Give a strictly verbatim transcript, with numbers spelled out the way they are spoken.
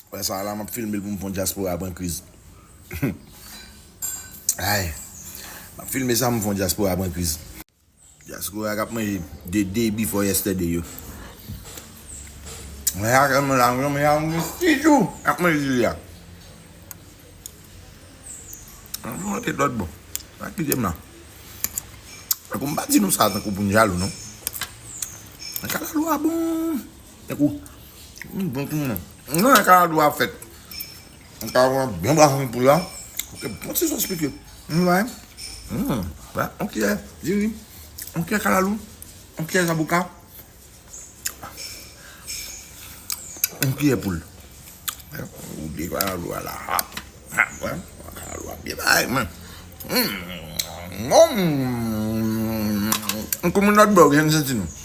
Wè sa la, m ap filme l pou m fè yon dyaspora pran kriz. Ay. M ap filme sa, m fè yon dyaspora pran kriz. Dyaspora k ap manje the day before yesterday yo. Mwen a kèm la, mwen a mwen sijou ap manje li a. Mwen te lòt bò. Pa kite m la. Tankou m pa di nou sa tankou pou n jalou non. Kalalou a bon. Tankou m bon pou mwen. Non, kalalou a fèt. Kalalou a byen bwa pou la. Ok, bon ti sòs pike. Mwen. Mwen. Yon kiyè diri. Yon kiyè kalalou. Yon kiyè zaboka. Yon kiyè poul. Ou de kalalou a la. Hap. Hap, wè. Kalalou a byen bay, mwen. Mwen. Yon komin lòt bò, gen senti nou.